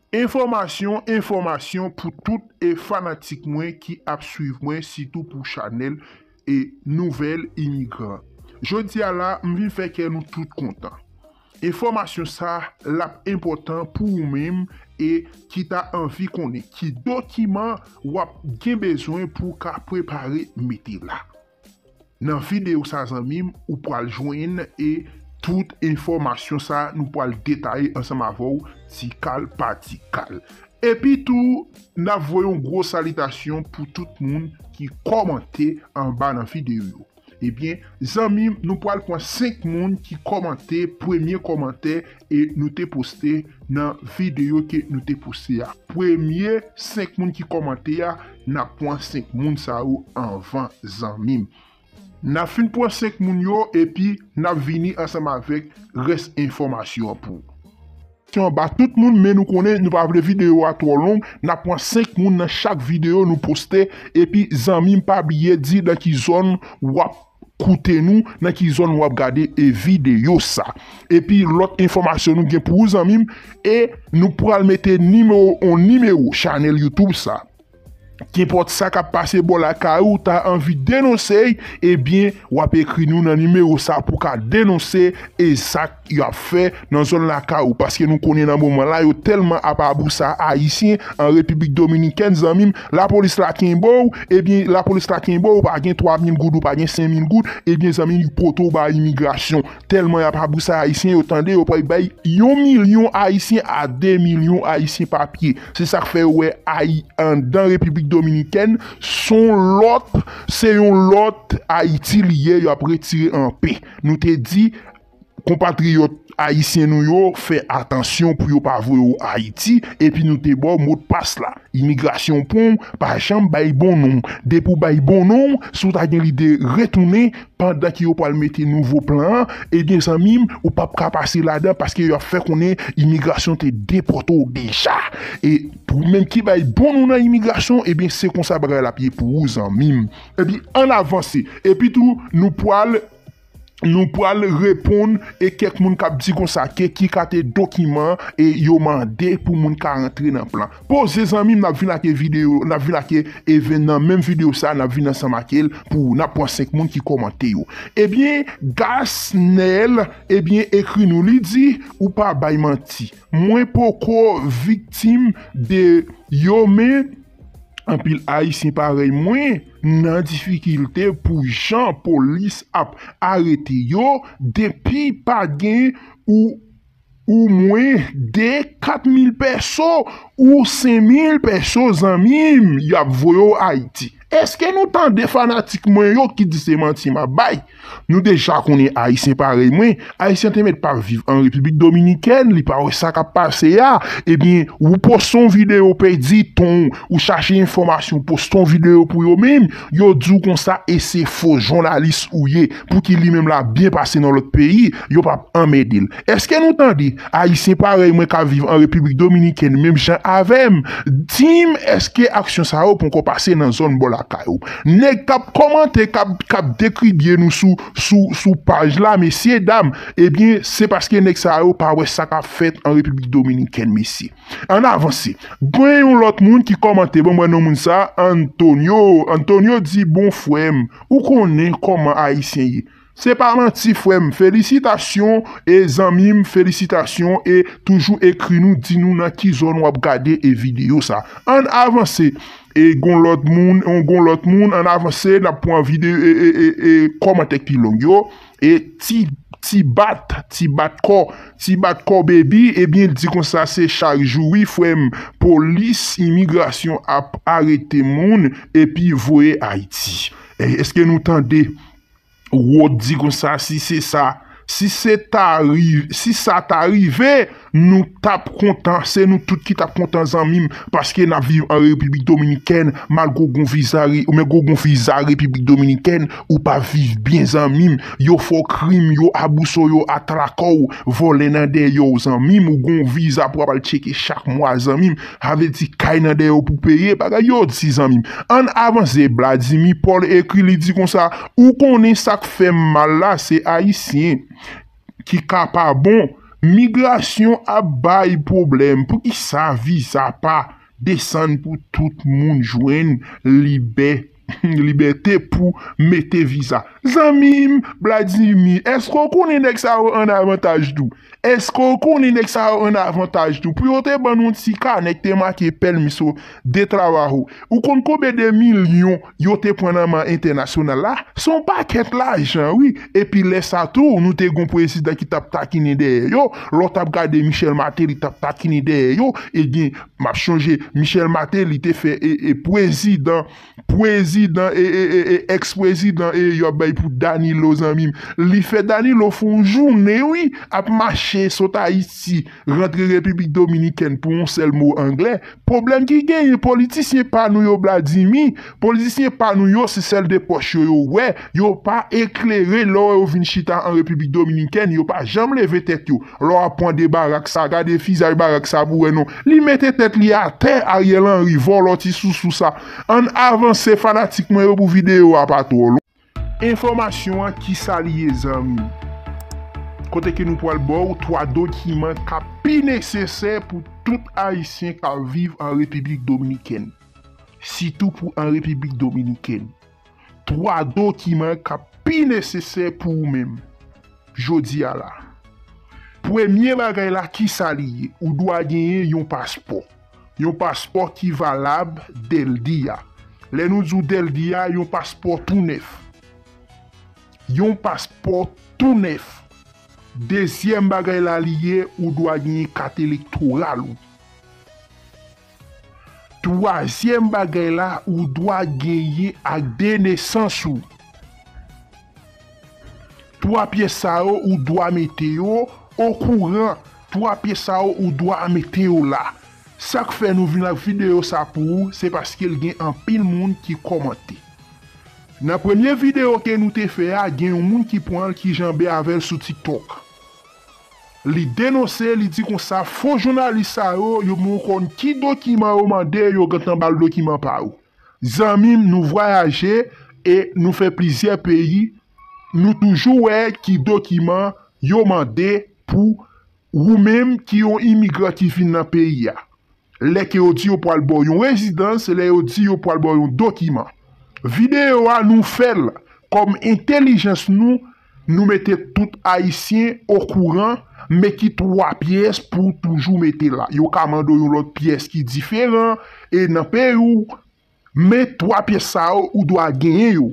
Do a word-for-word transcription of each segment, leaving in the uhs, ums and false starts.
Enfòmasyon, enfòmasyon pou tout e fanatik mwen ki ap swiv mwen, sitou pou chanèl e nouvèl imigran. Jodi a la, m vin fè kè nou tout kontan. Enfòmasyon sa l ap enpòtan pou ou menm e ki ta anvi konnen ki dokiman w ap gen bezwen pou w ka prepare mete la. Nan videyo sa, zanmi m, ou pral jwenn e tout enfòmasyon sa nou pral detaye ansanm avè w, ti kal pa ti kal. Epi tou, n ap voye yon gwo salitasyon pou tout moun ki kòmante anba nan videyo yo. Ebyen, zanmi m, nou pral pran senk moun ki kòmante premye kòmantè e nou te poste nan videyo ke nou te poste a. Premye senk moun ki kòmante a, n ap pran senk moun sa yo anvan, zanmi m. N ap fin pran senk moun yo, epi n ap vini ansanm avèk rès enfòmasyon an pou ou. Ba tout moun, men nou konnen nou pa vle videyo a twò long, n ap pran senk moun nan chak videyo nou poste, epi zanmi m, pa bliye di nan ki zòn w ap koute nou, nan ki zòn w ap gade e videyo sa. Epi lòt enfòmasyon nou gen pou ou, zanmi m, e nou pral mete nimewo, on nimewo chanèl YouTube sa. Kenpòt sa k ap pase bò lakay ou, ta anvi denonse, ebyen, w ap ekri nou nan nimewo sa pou w ka denonse e sa k y ap fè nan zòn lakay ou. Paske nou konnen nan moman la, yo tèlman ap abousa Ayisyen an Repiblik Dominikèn, zanmi m, lapolis la kenbe w, ebyen, lapolis la kenbe w, ou pa gen twa mil goud, ou pa gen senk mil goud, ebyen, zanmi m, yo pote w ba imigrasyon. Tèlman y ap abousa Ayisyen, yo tande, yo pral bay yon milyon Ayisyen a de milyon Ayisyen papye. Se sa k fè yo wè Ayi-, anndan Repiblik Dominikèn, s on lòt, se yon lòt Ayiti li ye, y ap retire anpe. Nou te di, konpatriyòt ayisyen nou yo, fè atansyon pou yo pa voye w Ayiti, epi nou te ba w modpas la. Imigrasyon pran w, pa janm bay bon non. Depi w bay bon non, si w ta gen lide retounen, pandan ke yo pral mete nouvo plan an, ebyen, zanmi m, ou p ap ka pase ladan paske y ap fè konnen imigrasyon te depòte w deja. E pou menm ki bay bon non nan imigrasyon, ebyen, se konsa bagay la ap ye pou ou, zanmi m. Epi, ann avanse. Epi tou, nou pral nou pral reponn e kèk moun k ap di konsa ke ki kate dokiman e yo mande pou moun ka rantre nan plan. Poze, zanmi m, n ap vin ak videyo, n ap vin ak even nan menm videyo sa, n ap vin ansanm ak el pou n ap pran senk moun ki kòmante yo. Ebyen, Gasnel, ebyen, ekri nou, li di, ou pa bay manti. Mwen poko viktim de yo, men anpil Ayisyen parèy mwen nan difikilte pou jan polis ap arete yo, depi pa gen ou, ou mwen de kat mil pèso ou senk mil pèso, zanmi m, y ap voye w Ayiti. Èske nou tande fanatik mwen yo ki di se manti m ap bay? Nou deja konnen Ayisyen parèy mwen. Ayisyen te mèt pa viv an Repiblik Dominikèn, li pa wè sa k ap pase a. Ebyen, ou poste yon videyo, pèdi ton, ou chache enfòmasyon, poste yon videyo pou yo menm, yo di w konsa e se fo jounalis ou ye. Pouki li menm l ap byen pase nan lòt peyi, yo p ap anmède l. Èske nou tande Ayisyen parèy mwen k ap viv an Repiblik Dominikèn menm jan avè m? Di m, èske aksyon sa yo poko pase nan zòn bò lakay ou? Nèg k ap kòmante, k ap, k ap dekribye nou sou, sou, sou paj la, mesye, dam, ebyen, se paske nèg sa yo pa wè sa k ap fèt an Repiblik Dominikèn, mesye. Ann avanse. Gen yon lòt moun ki kòmante, bon, mwen non moun sa, Antonio. Antonio di, bon, frè m, ou konnen kòman Ayisyen ye. Se pa manti, frè m. Felisitasyon, e zanmi m, felisitasyon, e toujou ekri nou, di nou nan ki zòn w ap gade e videyo sa. Ann avanse. E gon lòt moun, on gon lòt moun, ann avanse, n ap pran videyo, e, e, e, e kòmantè ki long yo. E ti, ti bat, ti bat kò, ti bat kò baby, ebyen, l di konsa, se chak jou, wi, frè m, polis, imigrasyon ap arete moun, epi voye Ayiti. E, èske nou tande? Wòd di konsa, si se sa, si se ta ri-, si sa ta rive, nou t ap kontan, se nou tout ki t ap kontan, zanmi m, paske n ap viv an Repiblik Dominikèn, malgre w gon viza re-, ou men gwo gon viza Repiblik Dominikèn, ou pa viv byen, zanmi m, yo fè w krim, yo abouso, yo atrake w, vòlè nan dèyè w, zanmi m, ou gon viza pou w ap al tcheke chak mwa, zanmi m, sa vle di kay nan dèyè w pou peye, bagay yo di, zanmi m. Ann avanse, Vladimir Paul ekri, li di konsa, ou konnen sa k fè m mal la, se Ayisyen ki ka pa bon, Migrasyon ap bay pwoblèm. Poukisa viza pa desann pou tout moun jwenn libè, libète pou mete viza? Zanmi m, Bladimi, èske w konnen nèg sa yo an avantaj tou? Èske w konnen nèg sa yo an avantaj tou? Pou yo te ban nou ti kanè ki te make pèmiso de trabajo. Ou konn konbyen de milyon yo te pran nan men entènasyonal la? Se yon pakèt lajan, wi. Epi lè sa tou, nou te gon prezidan ki t ap takinen dèyè yo. Lè w t ap gade Michel Martelly t ap takinen dèyè yo. Ebyen, m ap chonje, Michel Martelly te fè e, e prezidan, prezidan, e, e, e, e èks-prezidan, e yo ap bay pou Danilo, zanmi m. Li fè Danilo fè yon jounen, wi, ap mache sot Ayiti, rantre Repiblik Dominikèn pou yon sèl mo anglè. Pwoblèm ki genyen, politisyen pa nou yo, Bladimi, politisyen pa nou yo, se sèl de pòch yo, yo wè, yo pa eklere lè yo vin chita an Repiblik Dominikèn, yo pa janm leve tèt yo. Lè w ap pran de barak sa, gade fizaj barak sa pou wè non. Li mete tèt li atè, Ariel Henry, vòlò ti sousou sa. Ann avanse, fanatik mwen yo, pou videyo a pa twò long. Enfòmasyon an, kisa li ye, zanmi? Kote ke nou pral ba w twa dokiman k ap pi nesesè pou tout Ayisyen k ap viv an Repiblik Dominikèn. Sitou pou an Repiblik Dominikèn. Twa dokiman k ap pi nesesè pou ou menm jodi a la. Premye bagay la, kisa li ye? Ou dwa genyen yon paspò. Yon paspò ki valab dèldi a. Lè nou di w dèldi a, yon paspò tou nèf. Yon paspò tou nèf. Dezyèm bagay la li ye, ou dwa genyen kat elektoral ou. Twazyèm bagay la, ou dwa genyen ak de nesans ou. Twa pyès sa yo, ou dwa mete yo okouran. Twa pyès sa yo, ou dwa mete yo la. Sa k fè nou vin ak videyo sa pou ou, se paske l gen anpil moun ki kòmante. Nan premye videyo ke nou te fè a, gen yon moun ki pran l ki janbe avè l sou TikTok. Li denonse, li di konsa, fo jounalis sa yo, yo mwen konn ki dokiman yo mande, yo gentan ba l dokiman pa yo. Zanmi m, nou vwayaje e nou fè plizyè peyi, nou toujou wè ki dokiman yo mande pou ou menm ki yon imigran ki vin nan peyi a. Lè ke yo di yo pral ba w yon rezidans, lè yo di yo pral ba w yon dokiman. Videyo a, nou fè l kòm entèlijans nou, nou mete tout Ayisyen okouran, men ki twa pyès pou w toujou mete la. Yo ka mande w yon lòt pyès ki diferan, e nan peyi w, men twa pyès sa yo, ou dwa genyen yo.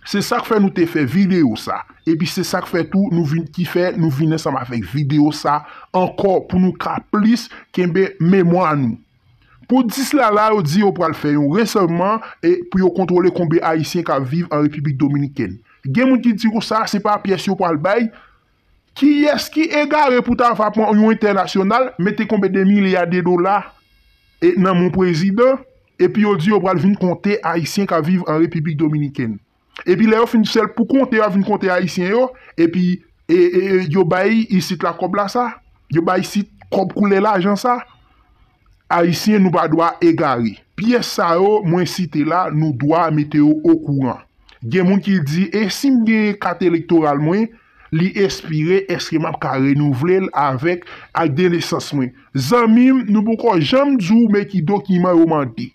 Se sa k fè nou te fè videyo sa. Epi se sa k fè tou nou vin, ki fè nou vin ansanm avèk videyo sa ankò pou nou ka plis kenbe memwa nou. Pou dis la la, yo di yo pral fè yon resèvman e pou yo kontwole konbyen Ayisyen k ap viv an Repiblik Dominikèn. Gen moun ki di konsa, se pa pyès yo pral bay. Kiyès ki egare pou ta va pran yon entènasyonal, mete konbyen de milya de dola e nan men prezidan, epi yo di yo pral vin konte Ayisyen k ap viv an Repiblik Dominikèn. Epi lè yo fin sèl pou konte, yo vin konte Ayisyen yo, epi e, e, e, yo bay isit la kòb la sa, yo bay isit kòb koulè lajan sa. Ayisyen, nou pa dwa egare. Pyès sa yo mwen site la, nou dwa mete yo okouran. Gen moun ki di, e si m gen kat elektoral mwen, li espire, èske m ap ka renouvle l avèk ak de nesans mwen? Zanmi m, nou poko janm di w men ki dokiman yo mande.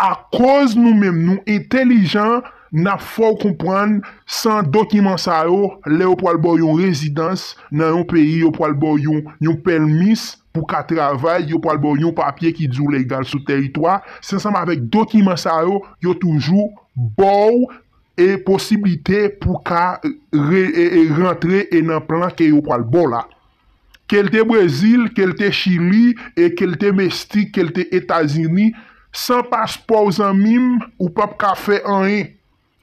Akoz nou menm nou entèlijan, n ap fè w konprann san dokiman sa yo, lè yo pral ba w yon rezidans nan yon peyi, yo pral ba w yon, yon pèmis pou ka travay, yo pral ba w yon papye ki di w legal sou tèritwa, se ansanm avèk dokiman sa yo, yo toujou ba w e posiblite pou ka re, e, e rantre e nan plan ke yo pral ba w la. Ke l te Brezil, ke l te Chili, e ke l te Meksik, ke l te Etazini, san paspò w zanmi m, ou p ap ka fè anyen.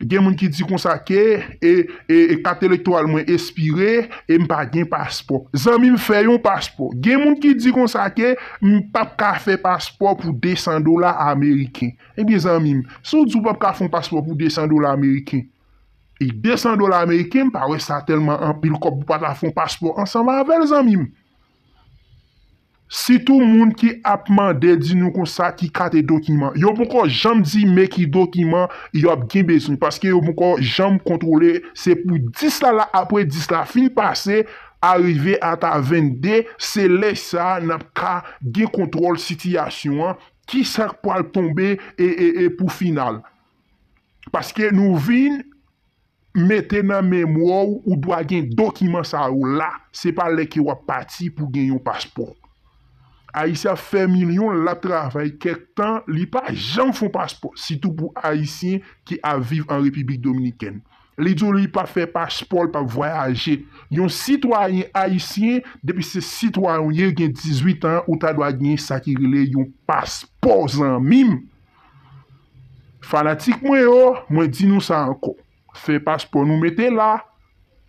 Gen moun ki di konsa ke e, e, e kat elektoral mwen espire e m pa gen paspò. Zanmi m, fè yon paspò. Gen moun ki di konsa ke m p ap ka fè paspò pou de san dola ameriken. Ebyen zanmi m, si w di w p ap ka fè yon paspò pou de san dola ameriken, e de san dola ameriken, m pa wè sa tèlman anpil kòb pou pa ta fè yon paspò ansanm avè l, zanmi m. Sitou moun ki ap mande di nou konsa ki kat e dokiman. Yo poko janm di men ki dokiman yo ap gen bezwen, paske yo poko janm kontwole, se pou dis la la, apre dis la fin pase, arive ata vennde, se lè sa a n ap ka gen kontwòl sitiyasyon an, ki sa k pral tonbe e, e, e pou final. Paske nou vin mete nan memwa w, ou dwa gen dokiman sa yo la. Se pa lè ke w ap pati pou gen yon paspò. Ayisyen ap fè milyon, l ap travay kèk tan, li pa janm fè yon paspò, sitou pou Ayisyen ki ap viv an Repiblik Dominikèn. Li di w li p ap fè paspò, li p ap vwayaje. Yon sitwayen ayisyen, depi se sitwayen w ye, gen dizuit an, ou ta dwa gen sa ki rele yon paspò, zanmi m. Fanatik mwen yo, mwen di nou sa ankò. Fè paspò nou mete la,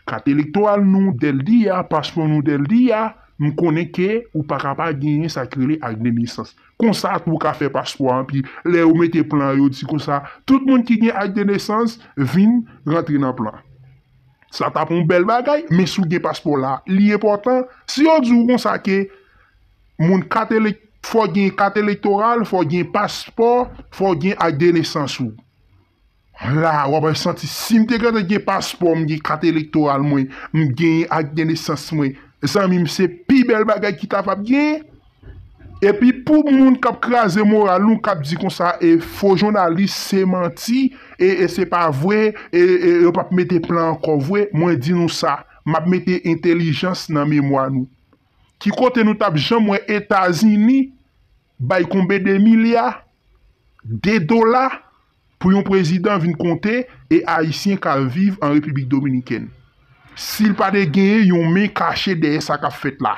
kat elektoral nou, dèldi a, paspò nou, dèldi a, m konnen ke ou pa ka pa genyen sa ki rele ak de nesans. Konsa tou ou ka fè paspò a, anpi lè yo mete plan yo di konsa, tout moun ki gen ak de nesans vin rantre nan plan. Sa t ap yon bèl bagay, men si w gen paspò la, li enpòtan. Si yo di w konsa ke moun kat elek, fò gen kat elektoral, fò gen paspò, fò gen ak de nesans ou. La, w ap santi, si m te gentan gen paspò, m gen kat elektoral mwen, m gen ak de nesans mwen, zanmi m, se pi bèl bagay ki ta p ap genyen. Epi pou moun k ap kraze moral nou, k ap di konsa, e fo jounalis, se manti, e, e se pa vre, e, e yo p ap mete plan ankò vre, mwen di nou sa, m ap mete entèlijans nan memwa nou. Ki kote nou t ap janm wè Etazini bay konbe de milya de dola pou yon prezidan vin konte e Ayisyen k ap viv an Repiblik Dominikèn? Si l pa te genyen yon men kache dèyè sa k ap fèt la.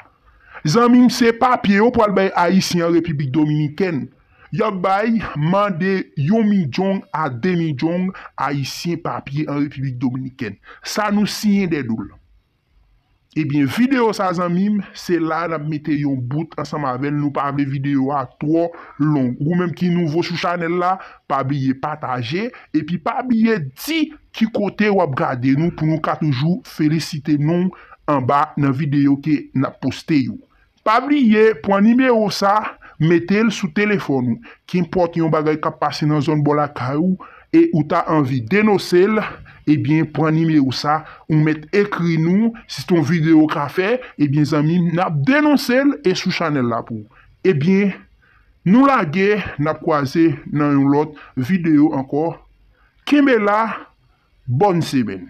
Zanmi m, se papye yo pral bay Ayisyen an Repiblik Dominikèn. Y ap bay, mande yon milyon a de milyon Ayisyen papye an Repiblik Dominikèn. Sa nou siyen dèdo l. Ebyen, videyo sa, zanmi m, se la n ap mete yon bout ansanm avè l. Nou pa vle videyo a twò long. Ou menm ki nouvo sou chanèl la, pa bliye pataje, epi pa bliye di ki kote w ap gade nou pou nou ka toujou felisite nou anba nan videyo ke n ap poste yo. Pa bliye pran nimewo sa, mete l sou telefòn ou. Kenpòt yon bagay k ap pase nan zòn bò lakay ou e ou ta anvi denonse l, ebyen, pran nimewo sa, ou mèt ekri nou, si se yon videyo w ka fè, ebyen, zanmi m, n ap denonse l e sou chanèl la pou ou. Ebyen, nou lage, n ap kwaze nan yon lòt videyo ankò. Kenbe la, bòn semèn.